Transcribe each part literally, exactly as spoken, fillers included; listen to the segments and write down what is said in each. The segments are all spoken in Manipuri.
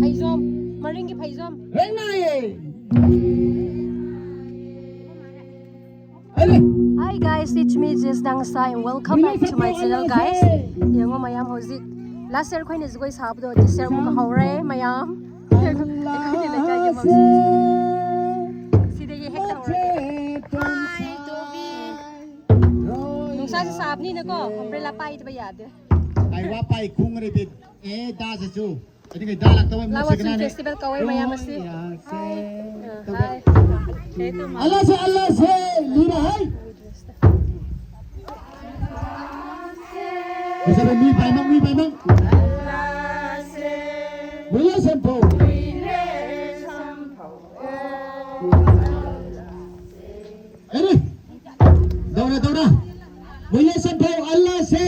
ꯐꯩꯖꯣꯝ, ꯃꯔꯤꯡꯒꯤ ꯐꯩꯖꯣꯝ꯫ Hi guys, it's me, Jess Dangsa, and welcome back to my channel, guys. ꯌꯦꯡꯉꯣ ꯃꯌꯥꯝ, ꯍꯧꯖꯤꯛ last year ꯑꯩꯈꯣꯏꯅ ꯖꯒꯣꯏ ꯁꯥꯕꯗꯣ this year ꯑꯃꯨꯛꯀ ꯍꯧꯔꯦ ꯃꯌꯥꯝ꯫ ꯑꯩꯈꯣꯏꯒꯤ ꯂꯩꯀꯥꯏꯒꯤ ꯑꯃ꯫ ꯁꯤꯗꯒꯤ ꯍꯦꯛꯇ ꯍꯧꯔꯒꯦ꯫ Hi, ꯇꯣꯕꯤ꯫ ꯅꯨꯡꯁꯥꯁꯨ ꯁꯥꯕꯅꯤꯅꯀꯣ, umbrella ꯄꯥꯏꯗꯕ ꯌꯥꯗꯦ꯫ ꯄꯥꯏ ꯋꯥ ꯄꯥꯏ ꯈꯨꯡ ꯔꯦ ꯕꯤꯠ꯫ ꯑꯦ, ꯗꯥ ꯆꯠꯁꯨ꯫ ꯑꯗꯨꯒ ꯗꯥ ꯂꯥꯛꯇꯕ ꯂꯥꯋꯥ ꯃꯨꯁꯤꯛ ꯁꯨꯝ ꯅꯥꯅꯦ꯫ Festival ꯀꯧꯋꯦ ꯃꯌꯥꯝ ꯑꯁꯤ꯫ ꯔꯣ ꯌꯥ ꯁꯦ꯫ Hi. Hi. ꯑꯂꯥꯁꯦ, ꯑꯂꯥꯁꯦ, ꯂꯤꯔꯥ ꯍꯥꯏ꯫ ꯐꯖꯕ ꯃꯤ ꯄꯥꯏꯃꯪ, ꯃꯤ ꯄꯥꯏꯃꯪ꯫ ꯃꯨꯂꯦ ꯁꯦꯝꯄꯣ꯫ ꯑꯦꯔꯦ꯫ ꯗꯧꯔꯥ, ꯗꯧꯔꯥ꯫ ꯃꯨꯂꯦ ꯁꯦꯝꯄꯣ, ꯑꯂꯥꯁꯦ꯫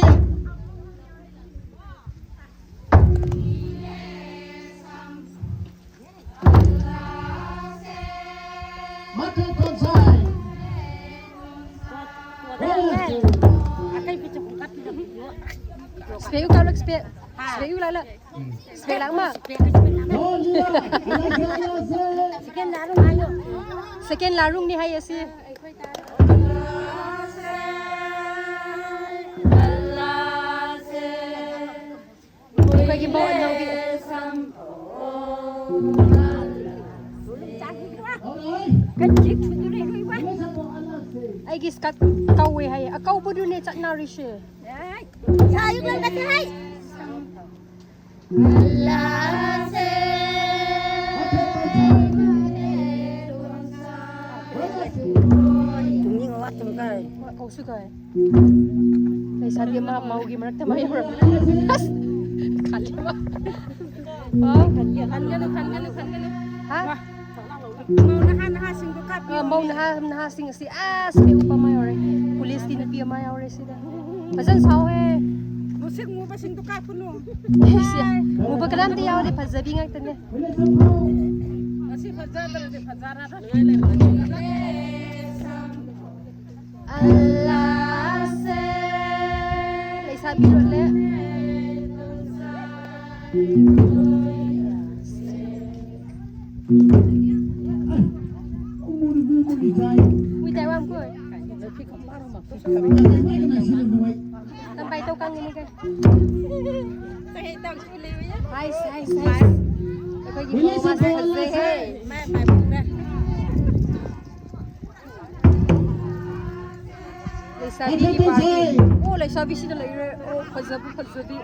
Spec ꯎ ꯀꯥꯂꯛ, spec꯫ Spec ꯎ ꯂꯥꯂꯛ꯫ Spec ꯂꯥꯛ ꯃꯥ꯫ Second ꯂꯥꯔꯨꯡ ꯍꯥꯏꯌꯦ ꯁꯤ꯫ ꯑꯩꯈꯣꯏꯒꯤ ꯃꯧ ꯑꯅꯧꯕꯤ꯫ ꯑꯩꯒꯤ skirt ꯀꯧꯋꯦ ꯍꯥꯏꯌꯦ꯫ ꯑꯀꯧꯕꯗꯨꯅꯦ ꯆꯠꯅꯔꯤꯁꯦ꯫ ꯀꯧꯁꯨ ꯀꯧꯋꯦ꯫ ꯂꯩꯁꯥꯕꯤ ꯑꯃ ꯃꯧꯒꯤ ꯃꯔꯛꯇ ꯃꯥ ꯌꯥꯎꯔꯝꯃꯤ꯫ ꯑꯁ! ꯈꯜꯂꯦꯕ꯫ ꯑꯣ꯫ ꯈꯟꯒꯅꯨ, ꯈꯟꯒꯅꯨ, ꯈꯟꯒꯅꯨ꯫ ꯍꯥ? ꯃꯧ ꯅꯍꯥ ꯅꯍꯥꯁꯤꯡꯗꯣ ꯀꯥꯞꯄꯤꯌꯣ꯫ ꯑ, ꯃꯧ ꯅꯍꯥ ꯅꯍꯥꯁꯤꯡ ꯑꯁꯤ ꯑꯁ, ꯅꯨꯄꯤ ꯑꯃ ꯌꯥꯎꯔꯦ꯫ ꯄꯨꯂꯤꯁꯀꯤ ꯅꯨꯄꯤ ꯑꯃ ꯌꯥꯎꯔꯦ ꯁꯤꯗ꯫ ꯐꯖꯅ ꯁꯥꯎꯍꯦ꯫ ꯃꯨꯁꯤꯛ ꯃꯨꯕꯁꯤꯡꯗꯣ ꯀꯥꯞꯄꯅꯨ꯫ ꯁꯤ, ꯃꯨꯕ ꯀꯅꯥꯝꯇ ꯌꯥꯎꯗꯦ, ꯐꯖꯕꯤ ꯉꯥꯛꯇꯅꯦ꯫ ꯉꯁꯤ ꯐꯖꯗ꯭ꯔꯗꯤ ꯐꯖꯔꯔꯣꯏ꯫ ꯑꯜꯂꯥ꯫ ꯌꯣꯜꯂꯦ꯫ ꯎꯏ ꯇꯥꯏ ꯋꯥꯝ ꯀꯣꯏ꯫ ꯇꯝꯕꯥꯏ ꯇꯧ ꯀꯪꯉꯤꯅꯤ ꯀꯩ꯫ ꯍꯥꯏꯁ, ꯍꯥꯏꯁ, ꯍꯥꯏꯁ꯫ ꯑꯩꯈꯣꯏꯒꯤ ꯃꯧ ꯃꯥꯁꯦ ꯐꯖꯩꯍꯦ꯫ ꯂꯩꯁꯥꯕꯤꯒꯤ ꯄꯥꯔꯇꯤ꯫ ꯑꯣ, ꯂꯩꯁꯥꯕꯤꯁꯤꯗ ꯂꯩꯔꯦ꯫ ꯑꯣ, ꯐꯖꯕ ꯐꯖꯕꯤ꯫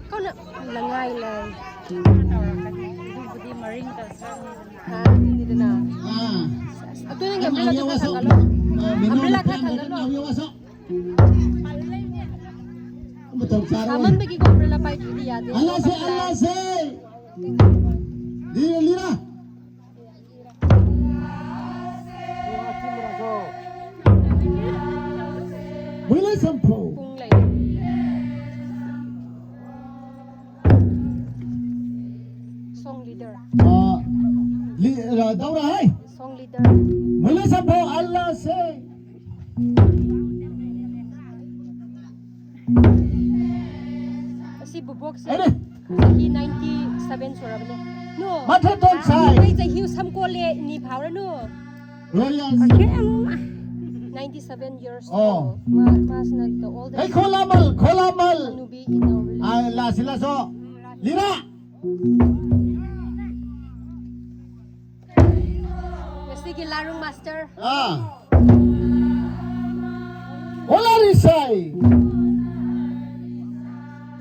ꯀꯧꯅ ꯂꯉꯥꯏ ꯂꯩ꯫ ꯑꯗꯨꯕꯨꯗꯤ ꯃꯔꯤꯡ ꯇꯧꯔꯀꯥꯟꯗ꯫ ꯑꯥ, ꯑꯗꯨꯅꯤꯗꯅ꯫ ꯑꯥ꯫ ꯑꯗꯨ ꯅꯪꯒꯤ ꯑꯝꯕ꯭ꯔꯦꯂꯥꯗꯣ ꯈꯔ ꯊꯥꯡꯒꯠꯂꯣ꯫ ꯑꯝꯕ꯭ꯔꯦꯂꯥ ꯈꯔ ꯊꯥꯡꯒꯠꯂꯣ꯫ ꯁꯥꯃꯟꯕꯒꯤꯀꯣ ꯑꯝꯕ꯭ꯔꯦꯂꯥ ꯄꯥꯏꯗ꯭ꯔꯗꯤ ꯌꯥꯗꯦ꯫ ꯑꯜꯂꯥꯁꯦ, ꯑꯜꯂꯥꯁꯦ꯫ ꯂꯤꯔ, ꯂꯤꯔ꯫ ꯃꯨꯂꯦ ꯁꯝꯐꯨ꯫ ꯄꯨꯡ ꯂꯩ꯫ Song leader꯫ ꯑ, ꯂꯤ-, ꯑ, ꯗꯧꯔꯥ ꯍꯥꯏ꯫ Song leader꯫ ꯃꯨꯂꯦ ꯁꯝꯐꯨ, ꯑꯜꯂꯥꯁꯦ꯫ ꯑꯁꯤ ꯕꯨꯕꯣꯛꯁꯦ ꯑꯔꯦ! ꯆꯍꯤ ninety seven ꯁꯨꯔꯕꯅꯦ꯫ No꯫ ꯃꯊꯦ ꯇꯣꯟ ꯁꯥꯏ꯫ ꯑꯩ ꯆꯍꯤ ꯁꯝꯀꯣꯜꯂꯦ ꯅꯤ ꯐꯥꯎꯔꯅꯨ꯫ ꯔꯣꯌꯥꯜ꯫ Ninety seven years ꯑꯣ꯫ Old꯫ ꯃꯥ, ꯃꯥꯁꯤꯅ the oldest꯫ ꯑꯩ ꯈꯣꯂꯥꯃꯜ, ꯈꯣꯂꯥꯃꯜ꯫ ꯍꯅꯨꯕꯤ in our village꯫ ꯑ, ꯂꯥꯁꯤ ꯂꯥꯁꯣ꯫ ꯂꯤꯔꯥ꯫ ꯉꯁꯤꯒꯤ ꯂꯥꯔꯨꯡ ꯃꯥꯁꯇꯔ꯫ ꯑꯥ꯫ ꯍꯣꯂꯥꯔꯤꯁꯥꯏ꯫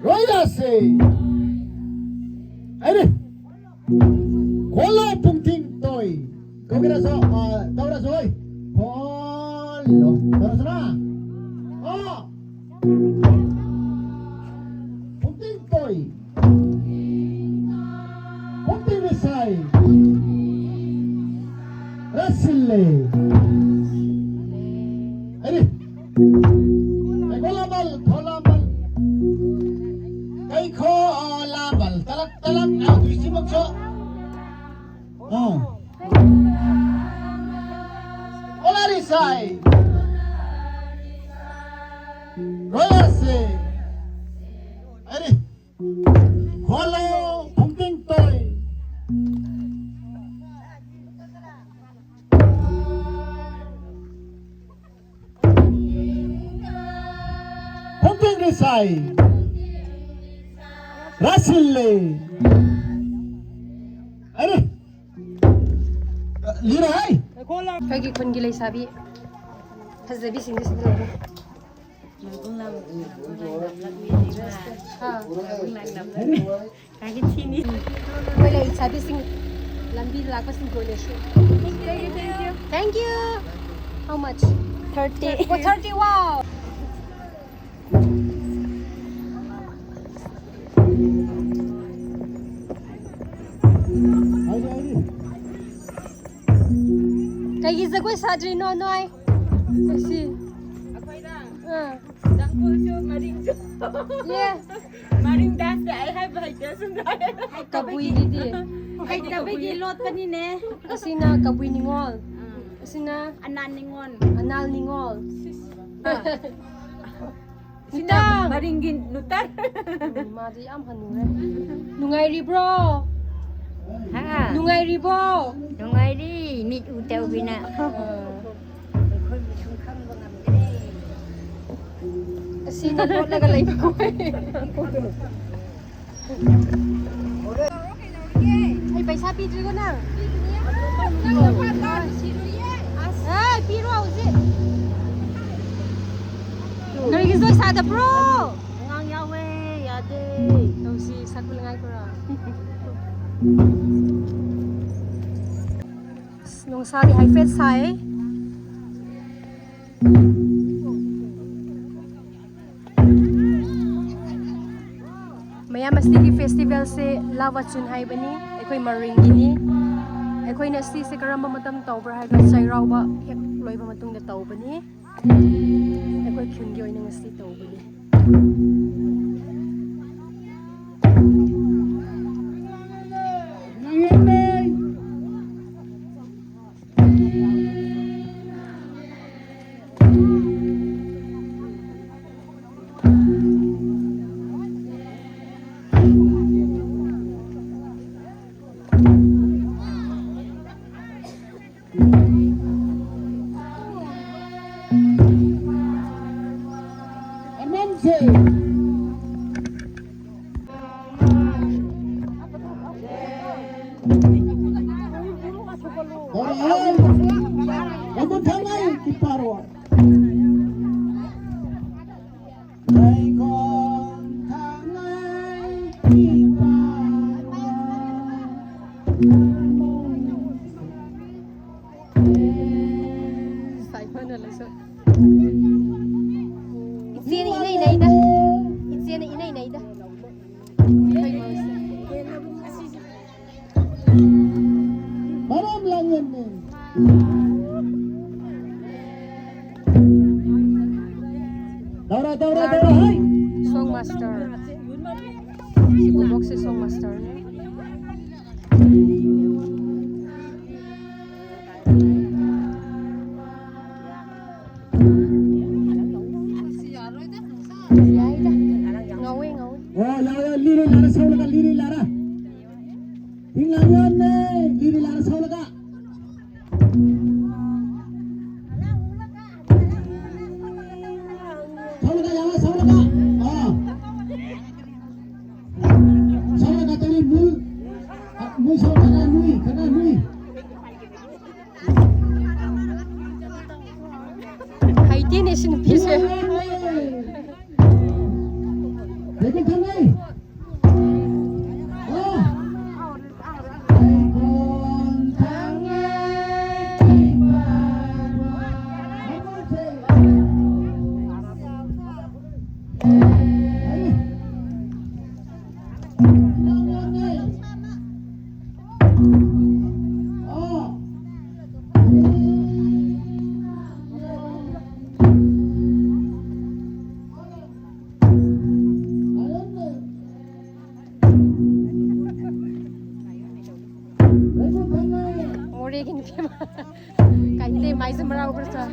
ꯔꯣꯏꯔꯥꯁꯦ꯫ ꯑꯩꯅꯦ꯫ ꯈꯣꯂꯥ ꯄꯨꯡꯊꯤꯡ ꯇꯣꯏ꯫ ꯀꯧꯒꯦꯔꯥꯁꯣ, ꯑꯥ, ꯇꯧꯔꯁꯣꯏ꯫ ꯈꯣꯜꯂꯣ꯫ ꯇꯧꯔꯁꯣꯅꯥ꯫ ꯑꯥ꯫ ꯄꯨꯡꯊꯤꯡ ꯇꯣꯏ꯫ ꯄꯨꯡꯊꯤꯡ ꯔꯤꯁꯥꯏ꯫ ꯔꯁꯤꯜꯂꯦ꯫ ꯑꯔꯤ꯫ ꯑꯩ ꯈꯣꯂꯥꯕꯜ, ꯈꯣꯂꯥꯕꯜ꯫ ꯀꯩ ꯈꯣꯂꯥꯕꯜ꯫ ꯇꯂꯛ, ꯇꯂꯛ꯫ ꯅꯥꯎ ꯇꯨꯏꯁꯤꯃꯛꯁꯨ꯫ ꯑꯥ꯫ ꯑꯣꯂꯥꯔꯤꯁꯥꯏ꯫ Royal se. Ari. Kholo Phungting Toi. Phungting Risai. Rasil le. Ari. Lira hai. ꯑꯩꯈꯣꯏꯒꯤ ꯈꯨꯟꯒꯤ ꯂꯩꯁꯥꯕꯤ ꯐꯖꯕꯤꯁꯤꯡꯁꯦ ꯁꯤꯗ ꯂꯩꯔꯦ꯫ ꯍꯥ꯫ ꯑꯩꯈꯣꯏ ꯂꯩꯁꯥꯕꯤꯁꯤꯡ ꯂꯝꯕꯤꯗ ꯂꯥꯛꯄꯁꯤꯡ ꯀꯣꯏꯅꯁꯨ꯫ Thank you, thank you. Thank you. How much? Thirty. Oh, thirty, wow. ꯀꯩꯒꯤ ꯖꯒꯣꯏ ꯁꯥꯗ꯭ꯔꯤꯅꯣ ꯅꯣꯏ? ꯑꯁꯤ꯫ ꯑꯩꯈꯣꯏꯗ ꯑꯥ꯫ ꯇꯥꯡꯈꯨꯜꯁꯨ ꯃꯔꯤꯡꯁꯨ꯫ ꯌꯦ꯫ ꯃꯔꯤꯡ dance ꯑꯩ ꯍꯥꯏꯕ ꯍꯩꯇꯦ ꯁꯨꯝ ꯇꯥꯏ꯫ ꯀꯕꯨꯏꯒꯤꯗꯤ? ꯍꯩꯇꯕꯒꯤ ꯂꯣꯠꯄꯅꯤꯅꯦ꯫ ꯑꯁꯤꯅ ꯀꯕꯨꯏ ꯅꯤꯉꯣꯜ꯫ ꯑꯥ꯫ ꯑꯁꯤꯅ ꯑꯅꯥꯜ ꯅꯤꯉꯣꯜ꯫ ꯑꯅꯥꯜ ꯅꯤꯉꯣꯜ꯫ ꯁꯤꯁ꯫ ꯑꯥ꯫ ꯁꯤꯅ ꯅꯨꯇꯥ꯫ ꯃꯔꯤꯡꯒꯤ ꯅꯨꯇꯔ꯫ ꯎꯝ, ꯃꯥꯗꯤ ꯌꯥꯝ ꯍꯟꯅꯨꯔꯦ꯫ ꯅꯨꯡꯉꯥꯏꯔꯤꯕ꯭ꯔꯣ? ꯍꯥ? ꯅꯨꯡꯉꯥꯏꯔꯤꯕꯣ? ꯅꯨꯡꯉꯥꯏꯔꯤ, ꯃꯤꯠ ꯎꯗꯕꯤꯅ꯫ ꯑꯥ꯫ ꯑꯩꯈꯣꯏꯕꯨ ꯁꯨꯝ ꯈꯪꯕ ꯉꯝꯗ꯭ꯔꯦ꯫ ꯑꯁꯤꯅ ꯂꯣꯠꯂꯒ ꯂꯩꯕ ꯈꯣꯏ꯫ ꯑꯩ ꯄꯩꯁꯥ ꯄꯤꯗ꯭ꯔꯤꯀꯣ ꯅꯪ? ꯑꯁ, ꯑꯦ, ꯄꯤꯔꯣ ꯍꯧꯖꯤꯛ꯫ ꯀꯔꯤꯒꯤ ꯖꯒꯣꯏ ꯁꯥꯗꯕ꯭ꯔꯣ? ꯑꯉꯥꯡ ꯌꯥꯎꯋꯦ, ꯌꯥꯗꯦ꯫ ꯇꯧꯁꯤ, ꯁꯛꯄ ꯉꯥꯏ ꯈꯔ꯫ ꯑꯁ, ꯅꯨꯡꯁꯥꯗꯤ ꯍꯥꯏꯐꯦꯠ ꯁꯥꯏ꯫ ꯃꯌꯥꯝ, ꯑꯁꯤꯒꯤ festivalꯁꯦ ꯂꯥ ꯋꯥꯆꯨꯟ ꯍꯥꯏꯕꯅꯤ, ꯑꯩꯈꯣꯏ ꯃꯔꯤꯡꯒꯤꯅꯤ꯫ ꯑꯩꯈꯣꯏꯅ ꯁꯤꯁꯦ ꯀꯔꯝꯕ ꯃꯇꯝ ꯇꯧꯕ꯭ꯔꯥ ꯍꯥꯏꯔꯒ ꯆꯩꯔꯥꯎꯕ ꯍꯦꯛ ꯂꯣꯏꯕ ꯃꯇꯨꯡꯗ ꯇꯧꯕꯅꯤ꯫ ꯑꯩꯈꯣꯏ ꯈꯨꯟꯒꯤ ꯑꯣꯏꯅ ꯉꯁꯤ ꯇꯧꯕꯅꯤ꯫ ꯑꯃꯟꯁꯦ꯫ ꯍꯣꯏ, ꯍꯣꯏ꯫ ꯑꯗꯨ ꯊꯝꯃꯦ, ꯀꯤꯄꯥꯔꯣ꯫ ꯂꯩꯀꯣꯟ ꯊꯥꯡꯉꯩ ꯀꯤꯄꯥꯔꯣ꯫ ꯁꯥꯏꯐꯅ ꯂꯩꯁꯨ꯫ ꯏꯆꯦꯅ ꯏꯅꯩ ꯅꯩꯗ꯫ ꯏꯆꯦꯅ ꯏꯅꯩ ꯅꯩꯗ꯫ ꯃꯔꯝ ꯂꯥꯡꯌꯦꯟꯅꯦ꯫ ꯇꯧꯔꯣ, ꯇꯧꯔꯣ, ꯇꯧꯔꯣ, ꯍꯩ! Song master꯫ ꯁꯤ ꯕꯣꯕꯣꯛꯁꯦ song masterꯅꯦ꯫ ꯌꯥꯏꯗ꯫ ꯉꯧꯋꯦ, ꯉꯧꯋꯦ꯫ ꯑꯣ, ꯌꯥꯎ, ꯌꯥꯎ, ꯂꯤꯔꯤ ꯂꯥꯔꯥ ꯁꯧꯂꯒ, ꯂꯤꯔꯤ ꯂꯥꯔꯥ꯫ ꯍꯤꯡꯂꯥꯡꯌꯣꯟꯅꯦ, ꯂꯤꯔꯤ ꯂꯥꯔꯥ ꯁꯧꯂꯒ꯫ ꯁꯧꯂꯒ, ꯌꯥꯎ, ꯁꯧꯂꯒ꯫ ꯑꯥ꯫ ꯁꯧꯂꯒ ꯇꯧꯔꯤ, ꯃꯨꯏ꯫ ꯃꯨꯏ ꯁꯧ, ꯈꯔ ꯃꯨꯏ, ꯈꯔ ꯃꯨꯏ꯫ ꯍꯩꯇꯦꯅꯦ ꯁꯤ ꯅꯨꯄꯤꯁꯦ꯫ ꯃꯣꯔꯦꯒꯤ ꯅꯨꯄꯤ ꯑꯃ꯫ ꯀꯥꯏꯗꯦ, ꯃꯥꯏꯁꯦ ꯃꯔꯥꯎ ꯈꯔ ꯆꯥ-,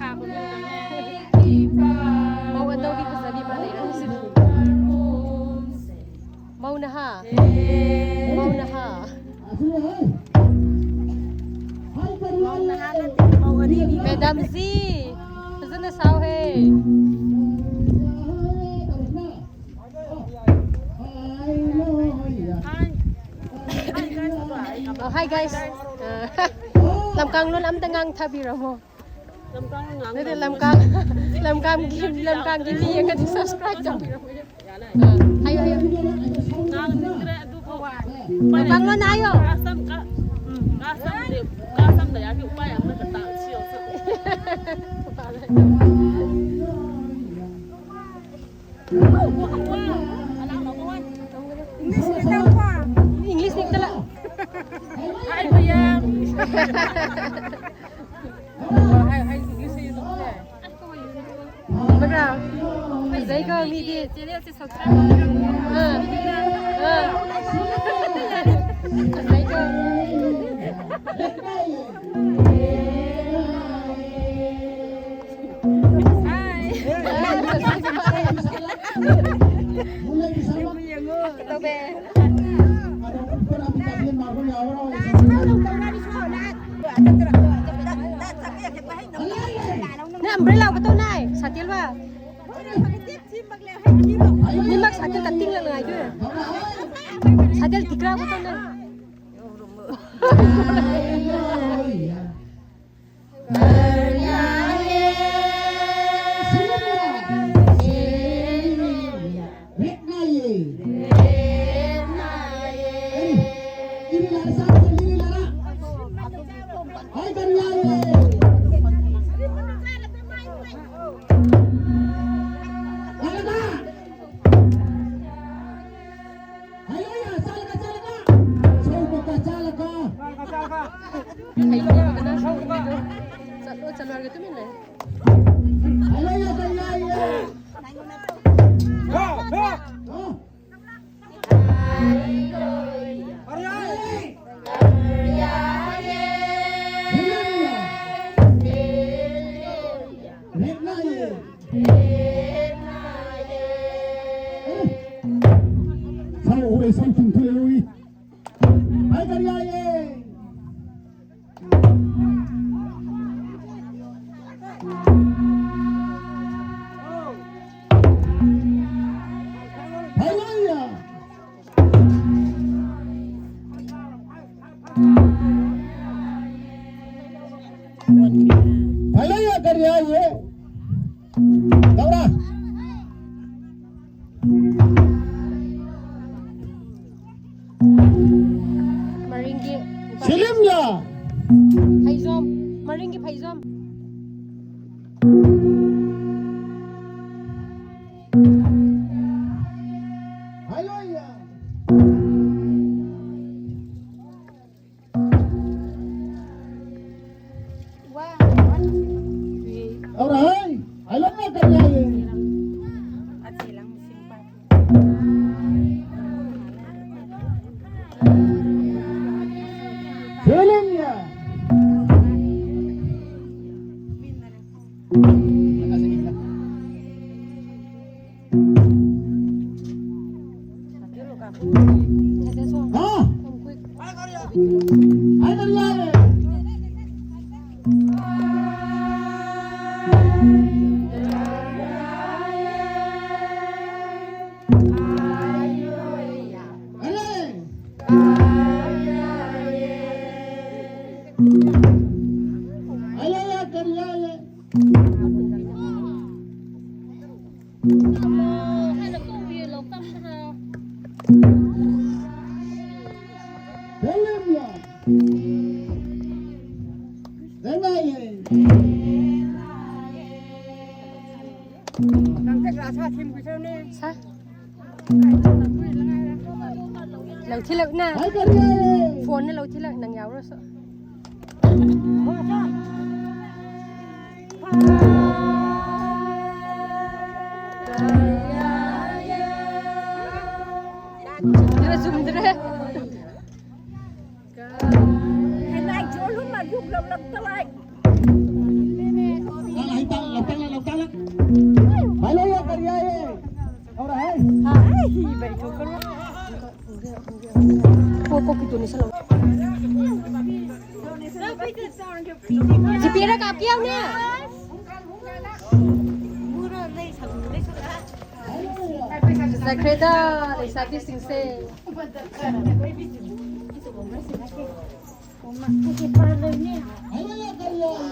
ꯃꯧ ꯑꯅꯧꯕꯤ ꯐꯖꯕꯤ ꯑꯃ ꯂꯩꯔꯝꯃꯤꯁꯤꯗꯤ꯫ ꯃꯧ ꯅꯍꯥ꯫ ꯃꯧ ꯅꯍꯥ꯫ ꯃꯧ ꯅꯍꯥ ꯃꯦꯗꯥꯝꯖꯤ, ꯐꯖꯅ ꯁꯥꯎꯍꯦ꯫ ꯑ, hi guys. ꯑ, ꯂꯝꯀꯥꯡ ꯂꯣꯟ ꯑꯝꯇ ꯉꯥꯡꯊꯕꯤꯔꯝꯃꯣ꯫ ꯅꯠꯇꯦ, ꯂꯝꯀꯥꯡ, ꯂꯝꯀꯥꯡꯒꯤ, ꯂꯝꯀꯥꯡꯒꯤ ꯃꯤ ꯌꯦꯡꯉꯗꯤ subscribe ꯇꯧꯕꯤꯔꯝꯃꯣ꯫ ꯑ, ꯍꯥꯏꯌꯣ, ꯍꯥꯏꯌꯣ꯫ ꯉꯥꯡꯅꯤꯡꯗ꯭ꯔꯦ ꯑꯗꯨꯕꯨ ꯂꯝꯀꯥꯡ ꯂꯣꯟ ꯍꯥꯏꯌꯣ꯫ ꯀꯥꯁꯝ, ꯀꯥ-, ꯎꯝ, ꯀꯥꯁꯝꯗꯤ, ꯀꯥꯁꯝꯗ ꯌꯥꯔꯗꯤ ꯎꯄꯥꯏ ꯑꯃꯠꯇ ꯇꯥ-, ꯁꯤ ꯌꯧꯁꯤ꯫ English ꯅꯤꯛꯇꯂ꯫ ꯍꯥꯏꯕ ꯌꯥ꯫ ꯍꯥꯏ, ꯍꯥꯏ, English ꯍꯩ ꯇꯧꯁꯦ꯫ ꯐꯖꯕ꯭ꯔꯥ? ꯐꯖꯩꯀꯣ ꯃꯤꯗꯤ꯫ ꯆꯦꯅꯦꯜꯁꯦ subscribe ꯇꯧꯕꯤꯔꯝꯃꯣ꯫ ꯑꯥ, ꯑꯥ꯫ ꯐꯖꯩꯀꯣ꯫ Hi꯫ ꯌꯦꯡꯉꯨ, ꯌꯦꯡꯉꯨ꯫ ꯇꯧꯕꯦ꯫ ꯅꯪ umbrella ꯀꯇꯧ ꯅꯥꯏ, ꯁꯥꯇꯦꯜ ꯕ? ꯅꯤꯃꯛ ꯁꯥꯇꯦꯜ ꯀꯇꯤꯡ ꯂꯪ ꯅꯥꯏꯗꯣꯏ꯫ ꯁꯥꯇꯦꯜ ꯇꯤꯀ꯭ꯔꯥ ꯀꯇꯧ ꯅꯥꯏ꯫ ꯆꯠꯂꯣ, ꯆꯠꯂꯣ ꯍꯥꯏꯔꯒ ꯇꯨꯃꯤꯟ ꯂꯩ꯫ ꯍꯜꯂꯣ, ꯌꯥ ꯀꯔꯤ ꯍꯥꯏꯌꯦ? ꯇꯧꯔ꯫ ꯃꯔꯤꯡꯒꯤ ꯐꯤꯂꯝꯂ? ꯐꯩꯖꯣꯝ, ꯃꯔꯤꯡꯒꯤ ꯐꯩꯖꯣꯝ꯫ ꯍꯜꯂꯣ, ꯌꯥ꯫ Ora hai, hai lo na kanya ye. Feeling ya. Ha? Hai kanya ye. ꯂꯧꯊꯤꯜꯂꯛꯅ꯫ ꯐꯣꯟꯅ ꯂꯧꯊꯤꯜꯂꯛ ꯅꯪ ꯌꯥꯎꯔꯁꯨ꯫ ꯆꯨꯝꯗ꯭ꯔꯦ, ꯆꯨꯝꯗ꯭ꯔꯦ꯫ ꯂꯣꯛꯇꯥꯛ ꯂꯥꯛꯑꯦ, ꯂꯣꯛꯇꯥꯛ ꯂꯥꯛꯑꯦ꯫ ꯚꯥꯏ, ꯂꯣꯛꯇꯥꯛ ꯀꯔꯤ ꯍꯥꯏꯌꯦ? ꯇꯧꯔꯦ ꯍꯦ꯫ ꯀꯣꯛ, ꯀꯣꯛꯀꯤ ꯇꯨꯅꯤ ꯁꯜꯂꯣ꯫ ꯖꯤꯄꯦꯗ ꯀꯥꯞꯀꯦ ꯌꯥꯎꯅꯦ꯫ ꯐꯖꯈ꯭ꯔꯦꯗ ꯂꯩꯁꯥꯕꯤꯁꯤꯡꯁꯦ꯫ ꯍꯥꯏꯕ ꯌꯥ ꯀꯔꯤ ꯍꯥꯏ?